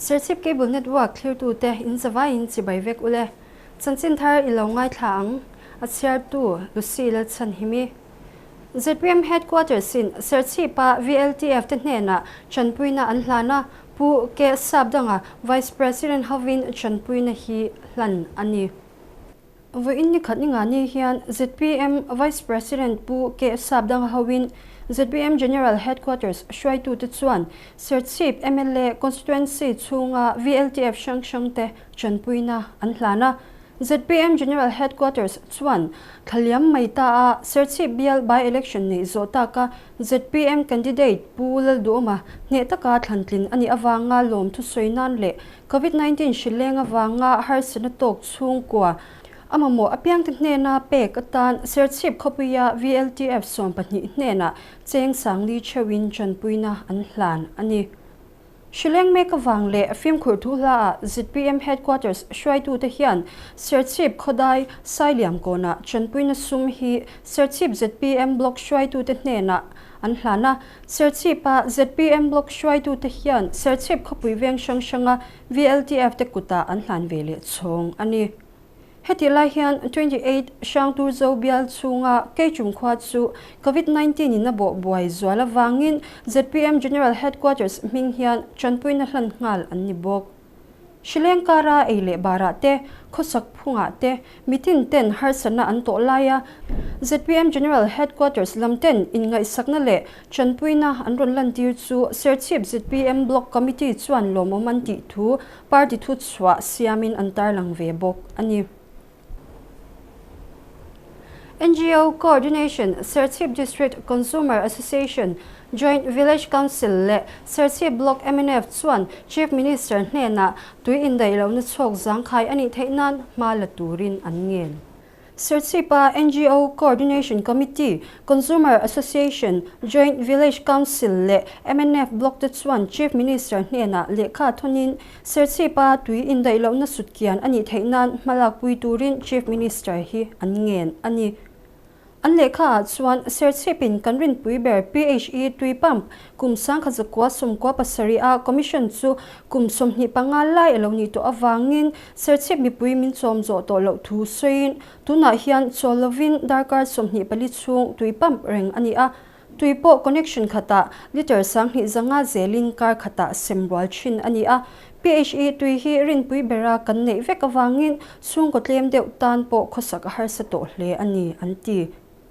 Serchhip Cable Network thlirtute in zavaiin chibai vek ule. Chanchin thar i lo ngaithla ang, a chhiartu Lucy Lalchhanhimi. Zpm Headquarters in Serchhipa VLTF te hnenah chanpuina an hlan a, Pu Ke Sapdanga Vice President hovin chanpuina hi hlan a ni. Vawiin ni khat ni nga ni hian zpm Vice President Pu Ke Sapdanga hovin zpm General Headquarters hruaitute chuan Serchhip mla Constituency chhunga VLTF hrang hrangte chanpuina an hlan a. Zpm General Headquarters chuan thlaliam mai ta a Serchhip bial by-election neih zawh taka zpm candidate Pu Lalduhawma hneh taka thlantlin a nih avanga lawm thusawi nan leh Covid 19 hrileng avanga harsatna tawk chhungkua a mamawh apiangte hnena pek atan Serchhip khawpuia VLTF 12 hnenah cheng sangli theuhin tanpuina an hlan a ni. Hrileng mek avang leh fimkhur thu hlaah zpm Headquarters hruaitute hian Serchhip khawdai Sailiam kawnah tanpuina sum hi Serchhip zpm Block hruaitute hnenah an hlan a. Serchhipa zpm Block hruaitute hian Serchhip khawpui veng hrang hranga VLTF te kutah an hlan ve leh chhawng a ni. Hetih lai hian 28 Hrangturzo bial chhunga Keichum khua chu Covid 19 in a bawh buai zual avangin zpm General Headquarters hming hian tanpuina hlan nghal an ni bawk. Hrileng kara ei leh barah te, khawsak phungah te, mitin ten harsatna an tawh laia zpm General Headquarters lam ten inngaihsakna leh tanpuina an rawn lantir chu Serchhip zpm Block Committee chuan lawmawm an tih thu Party thu chhuah siamin an tarlang ve bawk a ni. NGO Coordination, Serchhip District Consumer Association, Joint Village Council leh Serchhip Block mnf chuan Chief Minister hnenah tui indaih lohna chhawk zangkhai a nih theih nan hma la turin an ngen. Serchhipa NGO Coordination Committee, Consumer Association, Joint Village Council leh mnf Block te chuan Chief Minister hnenah lehkha thawnin Serchhipa tui indaih lohna sutkian a nih theih nan hmalakpui turin Chief Minister hi an ngen a ni. An lehkhaah chuan Serchhipin kan rinpui ber PHE tui pump kum 1997 a commission chu kum 25 lai a lo nih tawh avangin Serchhip mipui min chawm zawh tawh loh thu sawiin tunah hian chawl lovin darkar 24 chhung tui pump reng a ni a, tui pawh connection khatah litre 2500 zelin kar khatah sem rual thin a ni a. PHE tui hi rinpui bera kan neih vek avangin chhungkaw tlem deuh tan pawh khawsak a harsa tawh hle a ni, an ti.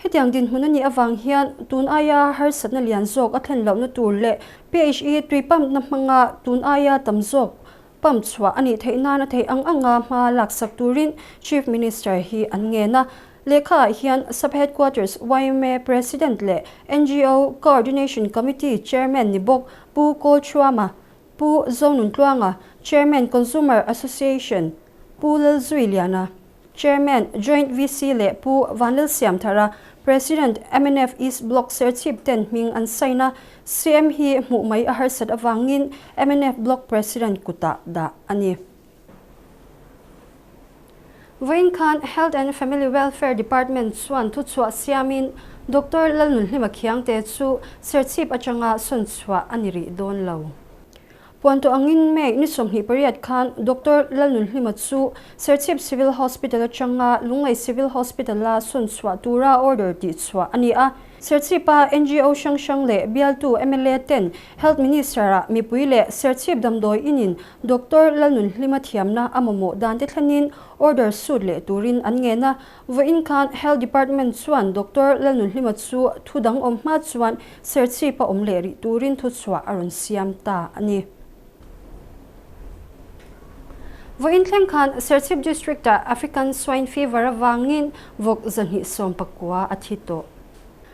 Hetiang dinhmun a nih avang hian tun aia harsatna lian zawk a thlen lohna tur leh PHE tui pump-na hmanga tun aia tam zawk pump chhuah a nih theih nan a theih ang anga hma laksak turin Chief Minister hi an ngen a. Lehkhaah hian Sub-Headquarters yma President leh NGO Coordination Committee Chairman ni bawk Pu Kawlthuama, Pu Zonuntluanga, Chairman Consumer Association, Pu Lalzuiliana, Chairman Joint VC leh Pu Vanlalsiamthara, President mnf East Block Serchhip ten hming an sign a, CM hi hmuh mai a harsat avangin mnf Block President kutah dah a ni. Vawiin khan Health and Family Welfare Department chuan thuchhuah siamin Doctor Lalnunhlima Khiangte chu Serchhip atanga sawn chhuah a ni rih dawn lo. Puantu angin May ni 28 khan Doctor Lalnunhlima chu Serchhip Civil Hospital atanga Lunglei Civil Hospital-a sawn chhuah tura order tihchhuah a ni a. Serchhipa NGO hrang hrang leh bialtu mla ten Health Minister-ah mipui leh Serchhip damdawi inin Doctor Lalnunhlima thiamna a mamawh dan te thlenin order sut leh turin an ngen a. Vawiin khan Health Department chuan Doctor Lalnunhlima chu thu dang awm hma chuan Serchhipa awm leh rih turin thuchhuah a rawn siam ta a ni. Vawiin thleng khan Serchhip District-ah African Swine Fever avangin vawk 219 a thi tawh.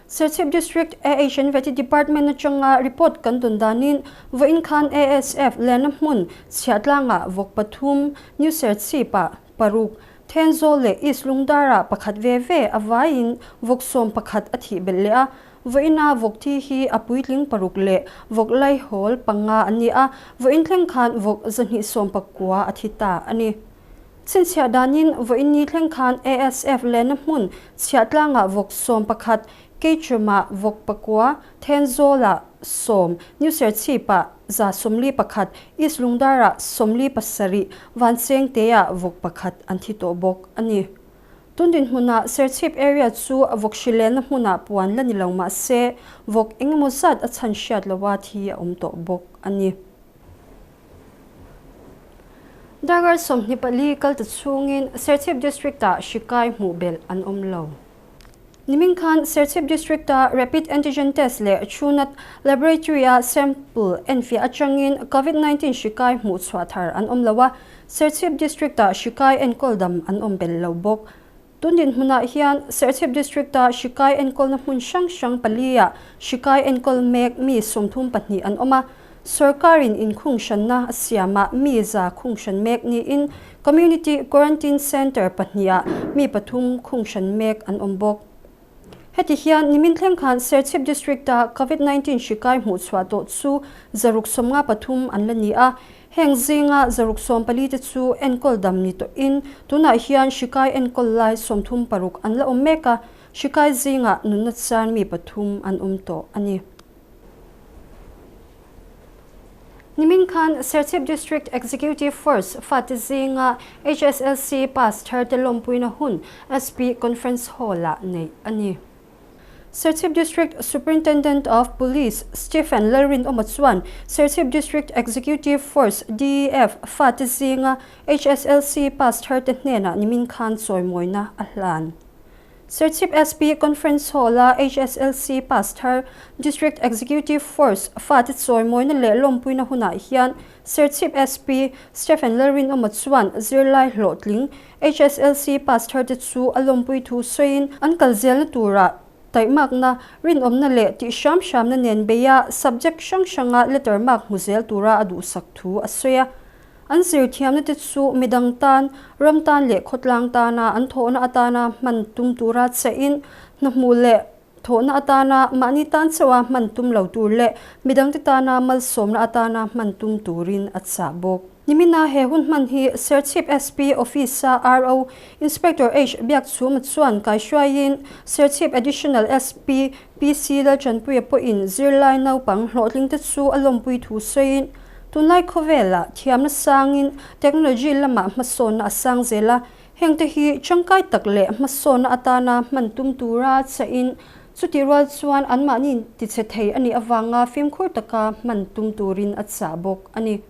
Serchhip District AHN Vety Department atanga report kan dawn danin vawiin khan ASF Lena hmun chhiahtlangah vawk pathum, New Serchhip-ah paruk, Thenzawl leh East Lungdar-ah pakhat ve ve a vaiin vawk 11 a thih belh leh a. Vawiina vawk thi hi a puitling paruk leh vawk laihawl panga an ni a, vawiin thleng khan vawk 219 a thi ta a ni. Chhinchhiah danin vawiin ni thleng khan ASF lehna hmun chhiahtlangah vawk 11, Keichumah vawk pakua, Thenzawlah 10, New Serchhipah 141, East Lungdarah 47, Vanchengteah vawk pakhat an thi tawh bawk a ni. Tun dinhmunah Serchhip area chu vawk hrilenna hmunah puan la ni lo mah se, vawk engemaw zat a chhan hriat loha thi a awm tawh bawk a ni. Darkar 24 kal ta chhungin Serchhip District-ah hri kai hmuh belh an awm lo. Nimin khan Serchhip District-a Rapid Antigen Test leh Chhunat Laboratory-a sample enfiah atangin Covid 19 hri kai hmuh chhuah thar an awm lo a, Serchhip District-ah hri kai enkawl dam an awm belh lo bawk. Tun dinhmunah hian Serchhip District-a hri kai enkawlna hmun hrang hrang pali-ah hri kai enkawl mek mi 32 an awm a, Sorkarin inkhung hranna a siamah mi 100 khung hran mek niin Community Quarantine Centre pahniha mi pathum khung hran mek an awm bawk. Heti hian nimin thleng khan Serchhip District-a Covid 19 hri kai hmuh chhuah tawh chu 653 an la ni a, heng zinga 614 te chu enkawl dam ni tawhin tunah hian hri kai enkawl lai 36 an la awm mek a, hri kai zingah nunna chuan mi pathum an awm tawh a ni. Nimin khan Serchhip District Executive Force fate zinga HSLC pass tharte lawmpuina hun SP Conference Hall-ah neih a ni. Serchhip District Superintendent of Police Stephen Lalrinawma chuan Serchhip District Executive Force, DEF, fate zinga HSLC pass tharte hnenah nimin khan chawimawina a hlan. Serchhip SP Conference Hall-a HSLC pass thar District Executive Force fate chawimawina leh lawmpuina hunah hian Serchhip SP Stephen Lalrinawma chuan zirlai hlawhtling HSLC pass tharte chu a lawmpui thu sawiin an kal zelna turah taihmakna, rinawmna leh tih hram hramna nen beia subject hrang hranga letter mark hmu zel tura a duhsak thu a sawi a. An zirthiamna te chu midang tan, ram tan leh khawtlang tana an thawhna atana hman tum tura chehin hna hmuh leh thawhna atana mahni tan chauha hman tum lo tur leh midangte tana malsawmna atana hman tum turin a chah bawk. Nimina he hun hman hi Serchhip SP Office-a RO Inspector H Biakchhuma chuan kaihruaiin Serchhip Additional SP PC Lalchanpuia pawhin zirlai naupang hlawhtlingte chu a lawmpui thu sawiin, Tunlai khawvelah thiamna sangin technology lamah hmasawnna a sang zel a, hengte hi tangkai tak leh hmasawnna atana hman tum tura chahin chutih rual chuan anmahni tichhe thei a nih avanga fimkhur taka hman tum turin a chah bawk a ni.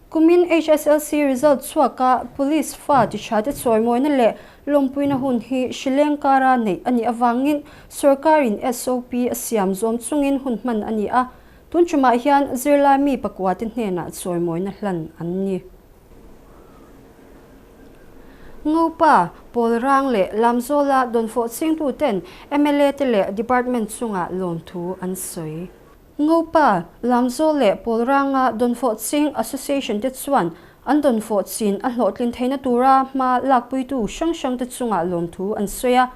Kumin HSLC result chhuaka Police fa tihthate chawimawina leh lawmpuina hun hi hrileng kara neih a nih avangin sorkarin SOP a siam zawm chungin hun hman a ni a, tun tumah hian zirlai mi pakuate hnenah chawimawina hlan an ni. Ngopa, Pawlrang leh Lamzawla dawnfawh chingtuten mla te leh department chungah lawmthu an sawi. Ngopa, Lamzawl leh Pawlranga Dawnfawh Ching Association te chuan an dawnfawh chin a hlawhtlin theihna tura hma lakpuitu hrang hrang te chungah lawmthu an sawi a.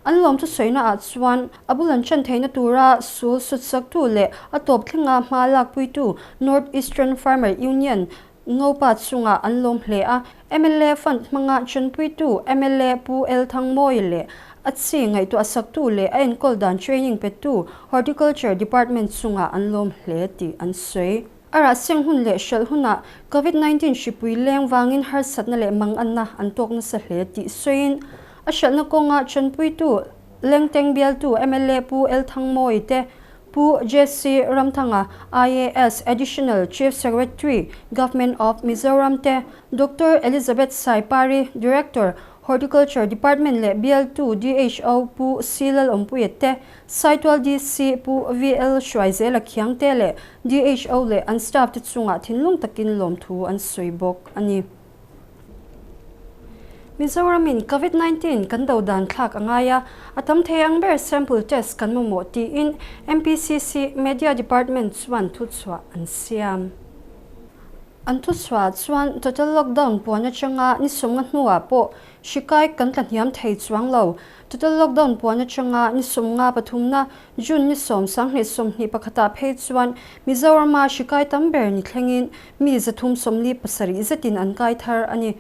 An lawmthu sawina ah chuan a bul an chan theihna tura sul sutsaktu leh a tawp thlenga hma lakpuitu North Eastern Farmer Union Ngopa chungah an lawm hle a, mla fund hmanga chanpuitu mla Pu L Thangmawia leh a chi ngaihtuah saktu leh a enkawl dan training petu Horticulture Department chungah an lawm hle tih an sawi. A rah seng hun leh hralh hunah Covid 19 hripui leng vangin harsatna leh manganna an tawk nasa hle tih sawiin a hralhna kawnga chanpuitu Lengteng bialtu mla Pu L Thangmawia te Pu JC Ramthanga, IAS, Additional Chief Secretary, Government of Mizoram te, Doctor Elizabeth Saipari, Director, Horticulture Department leh bialtu DHO Pu C Lalawmpuia te, Saitual DC Pu VL Hruaizela Khiangte leh DHO leh an staff te chungah thinlung takin lawmthu an sawi bawk a ni. Mizoramin Covid 19 kan do dan thlak a ngai a, a tam thei ang ber sample test kan mamawh tiin MPCC Media Department chuan thuchhuah an siam. An thuchhuah chuan total lockdown puan atanga ni 50 hnuah pawh hri kai kan tla hniam thei chuang lo. Total lockdown puan atanga ni 53na June ni 10 2021ah phei chuan Mizorama hri kai tam ber ni thlengin mi 347 zetin an kai thar a ni.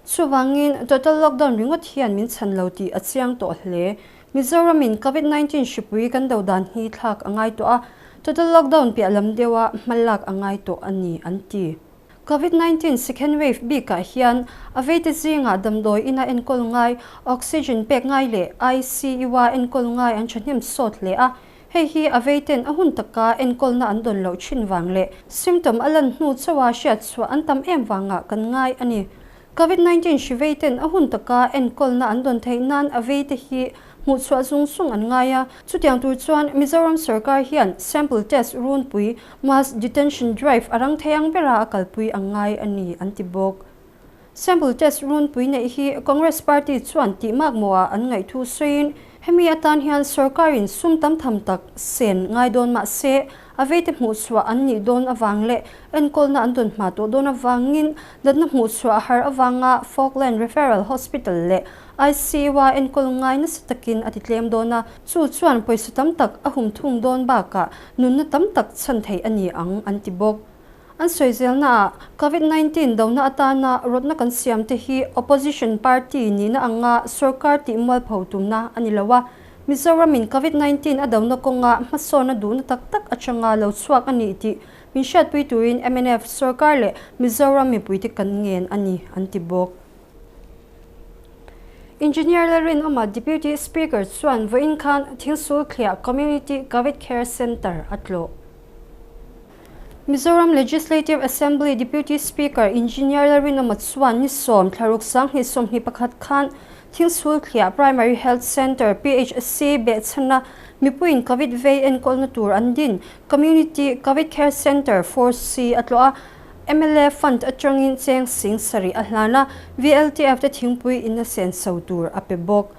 Chuvangin total lockdown ringawt hian min chhan lo tih a chiang tawh hle. Mizoramin Covid 19 hripui kan do dan hi thlak a ngai tawh a, total lockdown piah lam deuha hma lak a ngai tawh a ni, an ti. Covid 19 second wave bikah hian a veite zingah damdawi ina enkawl ngai, oxygen pek ngai leh ICU-a enkawl ngai an thahnem sawt hle a. Hei hi a veiten a hun taka enkawlna an dawn loh thin vang leh symptom a lan hnu chauha hriatchhuah an tam em vangah kan ngai a ni. Covid 19 hri veiten a hun taka enkawlna an dawn theih nan a veite hi hmuhchhuah zung zung an ngai a. Chutiang tur chuan Mizoram sorkar hian sample test runpui mass detention drive a rang thei ang bera a kalpui a ngai a ni an ti bawk. Sample test runpui neih hi Congress party chuan tih makmawhah an ngaihthu sawiin hemi atan hian sorkarin sum tam tham tak sen ngai dawn mah se a veite hmuhchhuah an nih dawn avang leh enkawlna an dawn hma tawh dawn avangin natna hmuhchhuah a har avanga Falkland Referral Hospital leh ICU-a enkawl ngai nasa takin a ti tlem dawn a, chu chuan pawisa tam tak a hum thung dawn bakah nunna tam tak chhan theih a ni ang an ti bawk. An sawi zelnaah Covid 19 dona atana rawtna kan siam te hi opposition party nihna anga sorkar tih mualpho tumna a ni lo a, Mizoramin Covid 19 a dona kawnga hmasawnna duhna tak tak atanga lo chhuak a nih tih min hriatpui turin mnf sorkar leh Mizoram mipuite kan ngen a ni, an ti bawk. Engineer Lalrinawma Deputy Speaker chuan vawiin khan Thingsulthliah Community Covid Care Centre a tlawh. Mizoram Legislative Assembly Deputy Speaker Engineer Lalrinawma chuan ni sawm thlaruk 2021 khan Thingsulthliah Primary Health Centre, PHC, behchhana mipuiin Covid vei enkawlna tur an din Community Covid Care Centre, 4C, a tlawh a. Mla Fund atangin cheng sing sarih a hlan a, VLTF te thingpui in a senso tur a pe bawk.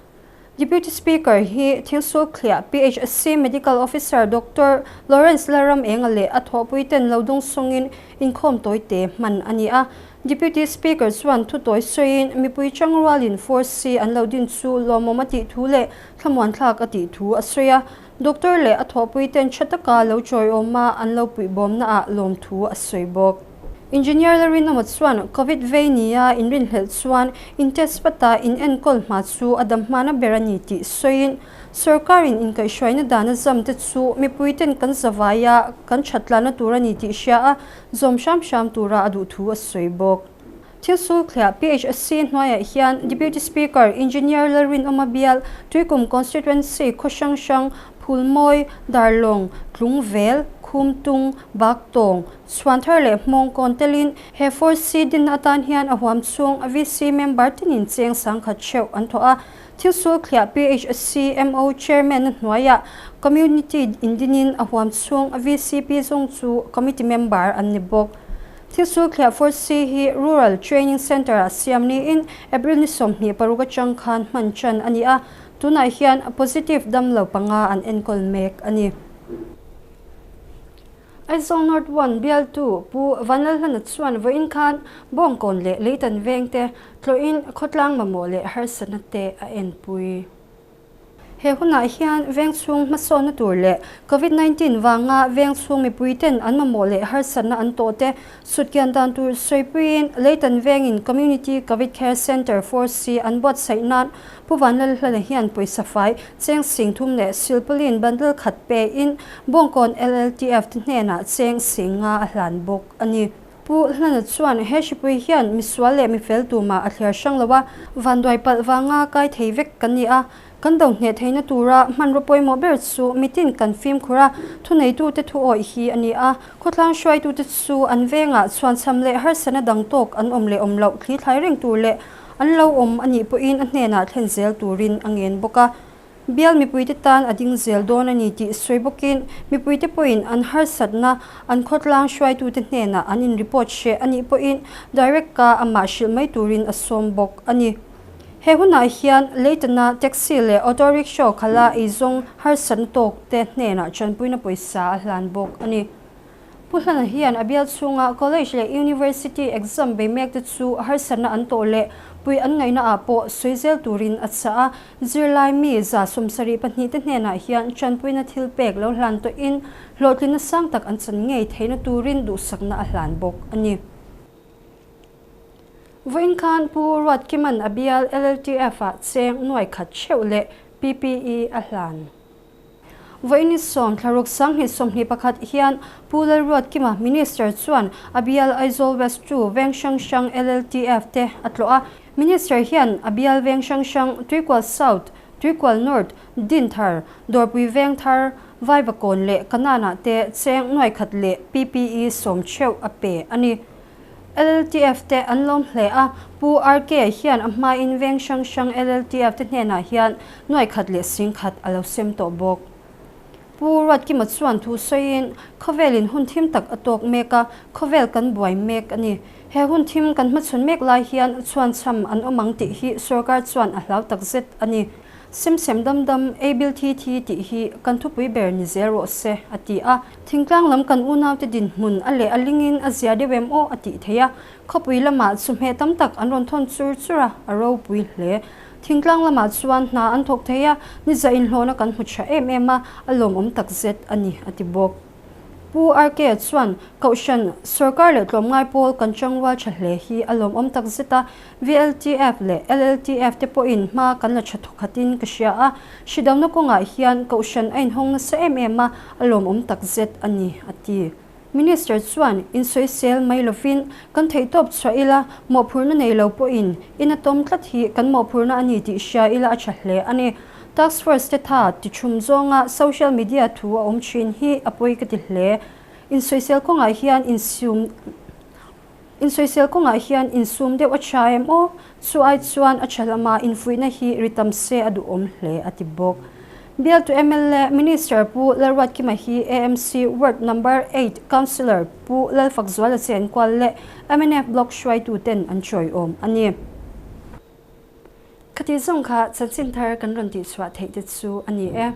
Deputy Speaker hi Thingsulthliah PHC Medical Officer Doctor Lawrence Lalramenga leh a thawhpui ten lo dawng sawngin inkhawm tawi te hman a ni a. Deputy Speaker chuan thu tawi sawiin mipui changrualin Force C an lo din chu lawmawm a tih thu leh thlamuanthlak a tih thu a sawi a. Doctor leh a thawhpui ten tha taka lo chawiawma an lo puihbawmna ah lawmthu a sawi bawk. Engineer Lalrinawma chuan Covid vei nia inrinhlelh chuan in test vata in enkawl hma chu a dam hmana ber a ni tih sawiin sorkarin inkaihhruaina dan a zam te chu mipui ten kan zavai a kan thatlana tur a ni tih hria a zawm hram hram tura a duh thu a sawi bawk. Thil sulthliah PHSC hnuaiah hian Deputy Speaker Engineer Lalrinawma Bial, Tuikum Constituency khaw hrang hrang, Phulmawi, Darlawng, Tlungvel, Khumtung, Baktawng, Chhuanthar leh Hmawngkawn telin he Force C dinna atan hian a huam chhung VC member tinin cheng sangkhat theuh an thawh a. Thil sulthliah PHSC MO Chairman-a hnuaiah Community indinin a huam chhung VCP zawng chu Committee member an ni bawk. Thil sulthliah Force C hi Rural Training Centre-ah siam niin April ni 26 atang khan hman tan a ni a, tunah hian positive damlo panga an enkawl mek a ni. Aizawl North One bialtu Pu Vanlalhlana chuan vawiin khan Bawngkawn leh Leitan vengte tlawhin khawtlang mamawh leh harsatna te a enpui. He hunah hian veng chhung hmasawnna tur leh Covid 19 vanga veng chhung mipui ten an mamawh leh harsatna an tawh te sutkian dan tur sawipuiin Leitan vengin Community Covid Care Centre 4C an buatsaih nan Pu Vanlalhlana hian pawisa fai cheng sing thum leh silpaulin bundle khat pein Bawngkawn LLTF te hnenah cheng sing nga a hlan bawk a ni. Pu Hlana chuan he hripui hian misual leh mifel tumah a thliar hrang lo a, vanduai palh vanga kai thei vek kan ni a, kan do hneh theihna tura hmanraw pawimawh ber chu mitin kan fimkhur a, thuneitute thu awih hi a ni a, khawtlang hruaitute chu an vengah chhuanchham leh harsatna dang tawk an awm leh awm loh thli thlai reng tur leh an lo awm a nih pawhin a hnenah thlen zel turin a ngen bawk a. Bial mipuite tan a ding zel dawn a ni tih sawi bawkin mipuite pawhin an harsatna an khawtlang hruaitute hnenah an in report hreh a nih pawhin direct-a amah hrilh mai turin a sawm bawk a ni. He hunah hian Leitana taxi leh auto rickshaw khala eizawng harsatna tawkte hnenah tanpuina pawisa a hlan bawk a ni. Pu Hlana hian a bial chhunga college leh university exam bei mek te chu harsatna an tawh leh pui an ngaihna ah pawh sawi zel turin a chah a. Zirlai mi 72 te hnenah hian tanpuina thil pek lo hlan tawhin hlawhtlinna sang tak an chan ngei theihna turin duhsakna a hlan bawk a ni. Vawiin khan Pu Ruatkima'n a bial LLTF ah cheng nuai khat theuh leh. PPE a hlan. Vawiin sawm thlaruk 2021 hian Pu Lalruatkima Minister chuan a bial Aizawl West 2 veng hrang hrang LLTF te a tlawh a. Minister hian a bial veng hrang hrang Tuikual South, Tuikual North, Dinthar, Dawrpui Vengthar, Vaivakawn leh Kanana te cheng nuaikhat leh PPE sawm theuh a pe a ni. LLTF te an lawm hle a, Pu RK hian a hmain veng hrang hrang LLTF te hnenah hian nuaikhat leh singkhat a lo sem tawh bawk. Pu Ruatkima chuan thu sawiin, Khawvelin hun thim tak a tawk mek a, khawvel kan buai mek a ni. He hun thim kan hmachhawn mek lai hian chhuanchham an awm ang tih hi sorkar chuan a hlau takzet a ni. Sem sem dam dam, ei bil thi thi tih hi kan thupui ber ni zel rawh se, a ti a. Thingtlang lam kan unaute dinhmun a leh a lingin a zia deuh em aw a tih theih a. Khawpui lamah chawhmeh tam tak an rawn thawn chur chur a, a ropui hle. Thingtlang lamah chuan hna an thawk thei a, ni zah inhlawhna kan hmu tha em em a, a lawmawm takzet a ni, a ti bawk. Pu RK chuan, Kohhran, sorkar leh tlawmngai pawl kan changrual tha hle hi a lawmawm takzet a, VLTF leh LLTF te pawhin hma kan la tha thawkhatin ka hria a, hridamna kawngah hian Kohhran a inhawng nasa em em a, a lawmawm takzet a ni, a ti. Minister chuan, Insawisel mai lovin kan theihtawp chhuah ila, mawhphurhna nei lo pawhin in a tawm tlat hi kan mawhphurhna a ni tih hria ila a tha hle a ni. Task Force te tha ti chhum zawnga social media thu a awm thin hi a pawi ka ti hle. Insawisel kawngah hian insum Insawisel kawngah hian insum deuh a tha em aw? Chu ai chuan a tha lama infuihna hi ri tam se a duhawm hle a ti bawk. Bialtu mla Minister Pu Lalruatkima hi AMC Ward Number 8 Councillor Pu Lalfakzuala Chenkual leh mnf Block hruaituten an chawiawm a ni. Khati zawng kha chanchin thar kan rawn tihchhuah theih te chu a ni e.